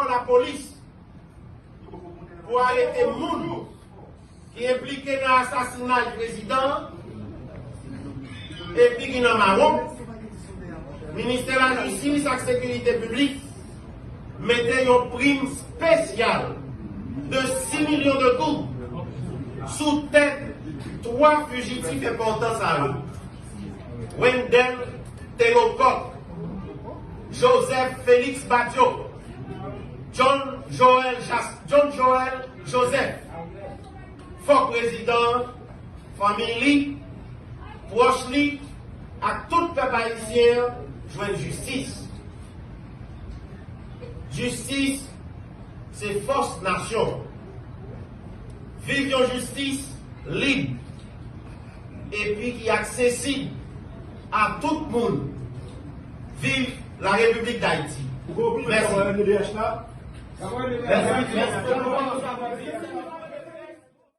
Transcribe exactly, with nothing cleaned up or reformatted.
lapolis pou arete moun ki enplike nan asasinay prezidan an epi ki nan mawon. Ministè Lajistis ak Sekirite Piblik mete yon prim espesyal de sis milyon de goud sou tèt twa fijitif enpòtan sa yo: Wendell Theocock, Joseph Félix Badio, John Joël, Jas- John Joël Joseph. Fòk prezidan an, fanmi li, pwòch li ak tout pèp ayisyen an jwenn jistis. Jistis se fòs nasyon. Viv yon jistis lib epi ki aksesib a tout moun. Viv la Repiblik Dayiti. Mèsi. Mèsi.